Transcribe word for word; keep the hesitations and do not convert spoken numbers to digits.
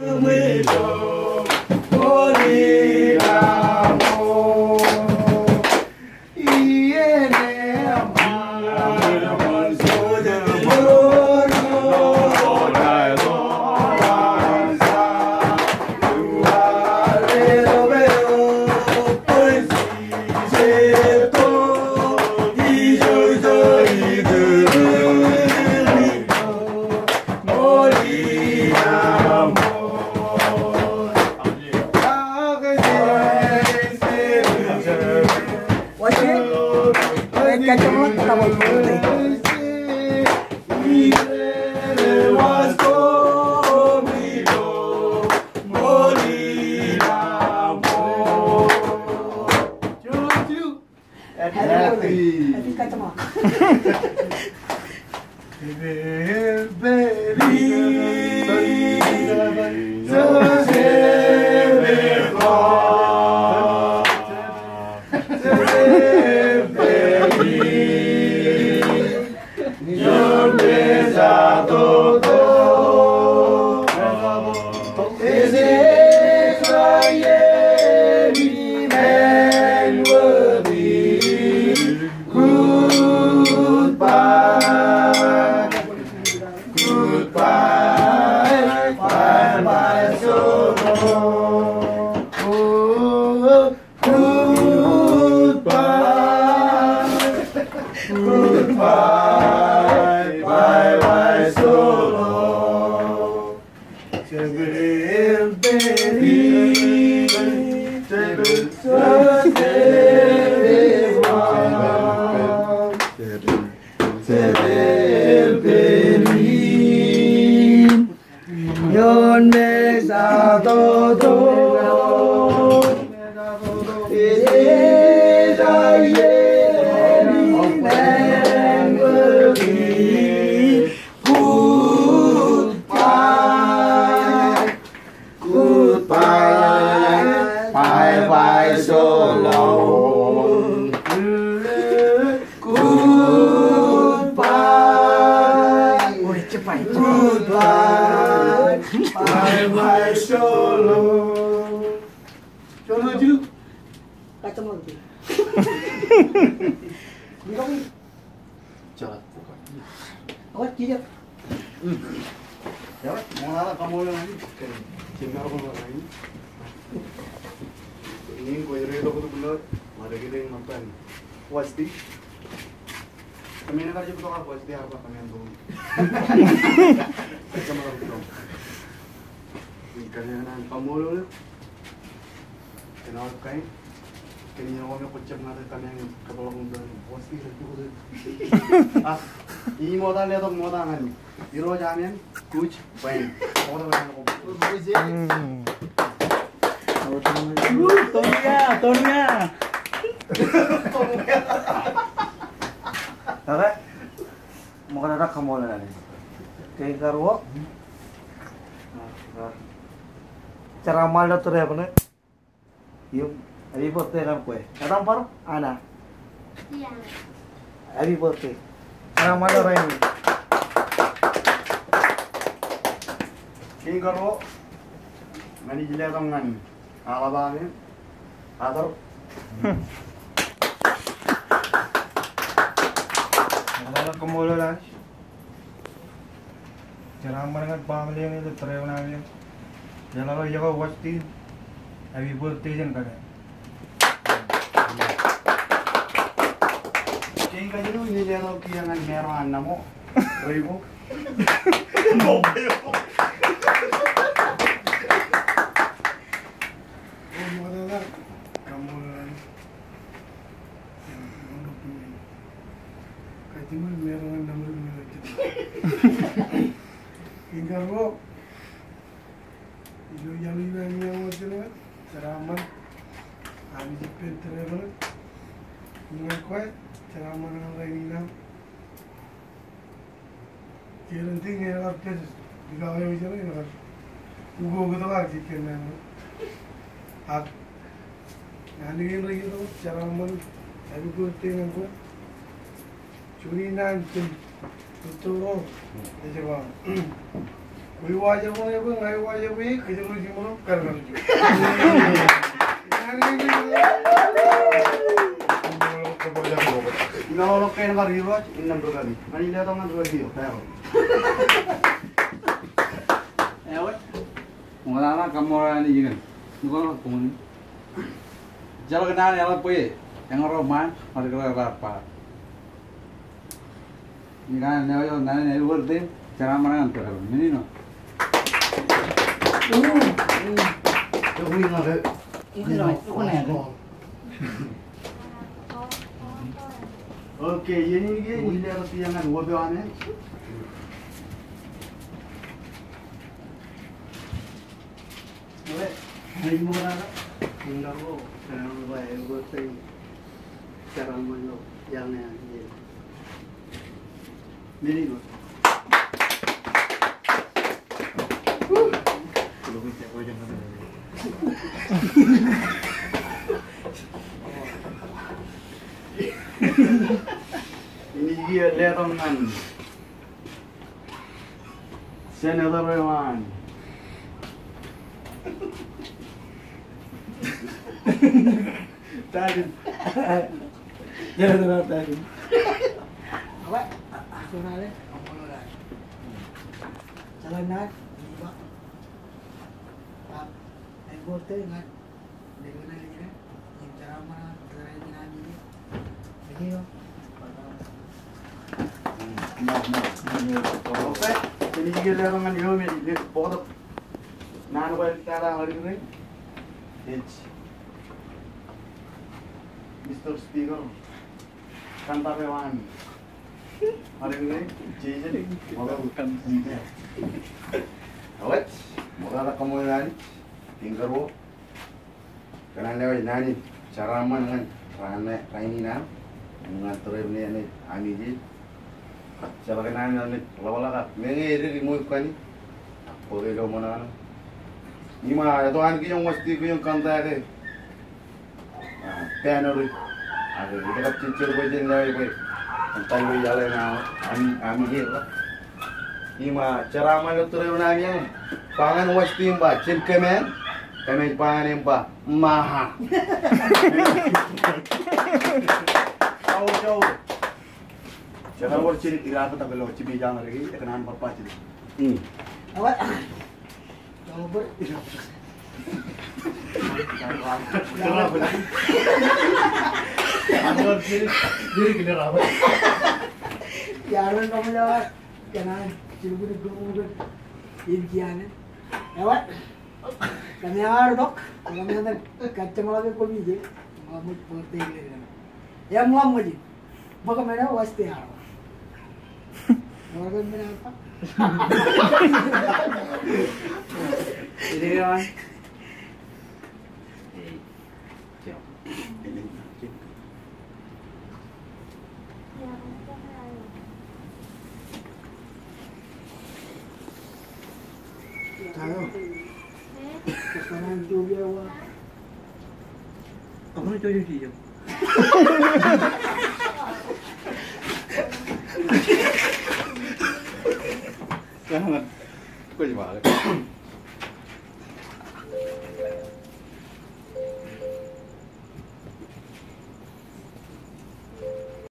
Goodbye. Goodbye. Bye bye so long. Oh, goodbye. Goodbye. Bye bye so long. Goodbye. Goodbye. Bye bye so long. Goodbye. Goodbye. Bye bye so long. Kōn āinwōt kain, kōn iien ko me kwōjjab ñan kōmeañ kōpeḷḷọk im bōlen Wasti rej jokwe. Ak iṃōta letok ṃokta ñan Irooj, amen. Kuj, bwe. Ṃokta bwe ñan ko. Tonia, tonia. Okay. Ṃokta rej kaṃṃoolol Anij. Kein karuo. Jeraaṃṃan ilo tōre eo ṇe. Im, happy birthday ñan kwe. Etan bar, Ana. Happy birthday. Jeraaṃṃan ilo rainin. Kein karuo. Ñan ij letok ñan Alabama. Ator. Ṃokta rej kaṃṃoolol Anij. Jeraaṃṃan ñan baaṃle eṇ ilo tōre eo ṇe. Jeḷā ḷọk iọkwe Wasti. Happy birthday jān kōm. Kein kajin eo, ij letok kiiō ñan Mero an Namo. Reibok. Kein karuo, ilo iaḷ in an iọkwe Wasti, jeraaṃṃan. Anij ippān tōre eo ṇe. Ñan kwe, jeraaṃṃan ñan rainin aṃ. Kōn āinwōt in kar pād, ikau eo ijeḷā in kar ukoktok ak jikkān naan eo. Ak naan kein rej itok, jeraaṃṃan, happy birthday ñan kwe. Juon in naan jān Tōttōro ej ba, Wi waje ṃōṇe bwe ña wi waje bwe kōjro jiṃor kar kar jiṃor. Ilo ḷọk kein kar Irooj innām ri kaki. Ñan ilo etan ñan ri kaki eo, taro. Ewe. Ṃoktata kaṃṃoolol Anij kōn. Nukōn ḷọk koṃwin. Ejjeḷọk naan eḷap bwe eñro ṃaan, ṃadikḷọk raar ba. Ikōṇaan eo eo naan eo ewōr tein, jeraaṃṃan ñan tōre. Men eo. Okay, iien in ke, ij letok iien ñan wōt eo amen. Ewe, ij ṃoktata, in kar ko, kōn aō ba, ewe, thank you. Jeraaṃṃan ḷọk, iaan eo, iien. Meni ḷọk. Inij kiiō letok ñan Senator eo an. Tadim. Senator Tadim. Awa, awa, awa. Jalan naan, iba. Ap, ej bote ngan. Mister Speaker, kōn ta eo an. Ewōr, Jason, ewōr. Ewōr, ṃoktata kaṃṃoolol Anij, in kar ko. Kōn an lewōj naan in jeraaṃṃan ñan raan ṇe, rainin aṃ, ñan tōre in eṇ, ami je. Ejjeḷọk naan eo eṇ ḷapḷọk ak meñe edik iṃweo kani, ak bōk ilo ṃōṇōṇō. Im eto an kijoñ wōj ti kijoñ kōntak e. Ah, banner e. Ak ij kab jejjet bwe jen lewōj bwe. Kōntak ilo iaḷ eṇ ami, ami je. Im jeraaṃṃan ilo tōre in ami eṇ. Ba ñan wōj ti im ba, jen kōmān. Kōmān ba ñan im ba. Maha. Jau, jau. Jekar wōr jidik iraak tak ilo jimejañ riki, ekōṇaan bar ba jidik. Hmm. Awa. Jau wōr. Awa jidik, jidik ilo raak. Yaron kaṃ ilo, ekōṇaan jidik ilo raak. Im kiiō ṇe. Awa. Kōmij ear tok, kōmij ear tok, kajjeṃḷọk e koṃij e, ṃōṃ ṃōj birthday eo. Im ṃōṃ ṃōj e. Bōk men eo, waste eo. Ṃōṃ ṃōj men eo. Ide eo an. Kwōj ba.